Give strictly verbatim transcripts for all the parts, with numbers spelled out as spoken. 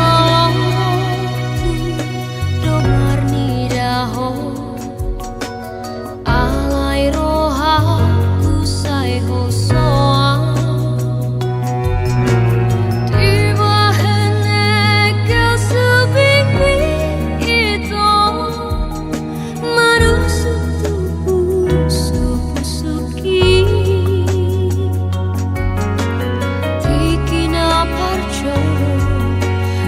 Simoloku do marnida ho, alai rohangku sai hosoan. Dibahen nangkin sibingkon ito, manusuk tu pusuk-pusuk i. Tingki na parjolo,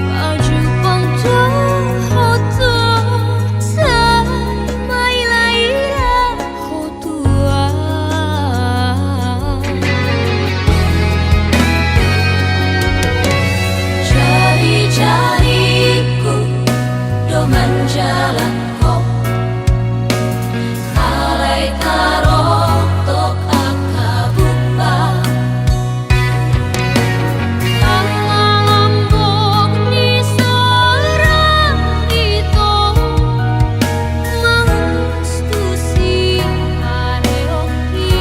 pajumpang do ho, sai maila-ila ho tu ahu. Jari-jarikku do manjalang ho, alai tarotop angka bumba. Ala lambok ni sorang ito, mauas tu sipareonki.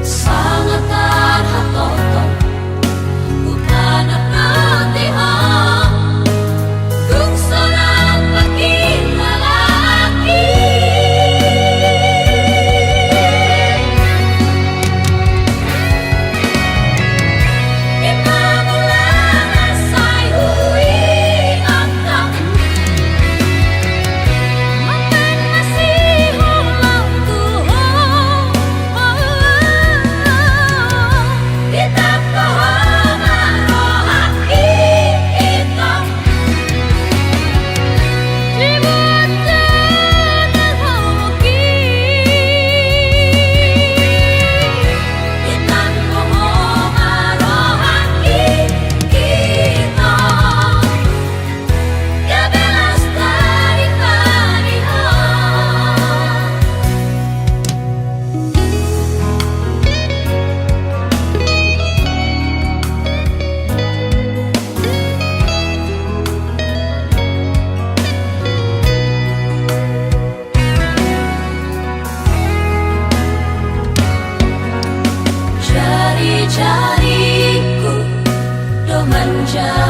Sangat tarhatotop hutanat na tihang, dung so na pangkilalaanki. Ima mula na sai huingot, mambahen masihulang tu ho. Ditangko ho ma rohangki, ito. Dibuat tenang ho, ito. Ditangko ho ma rohangki, ito. Gabe las taripari ho. Jari-jarikku do manjalang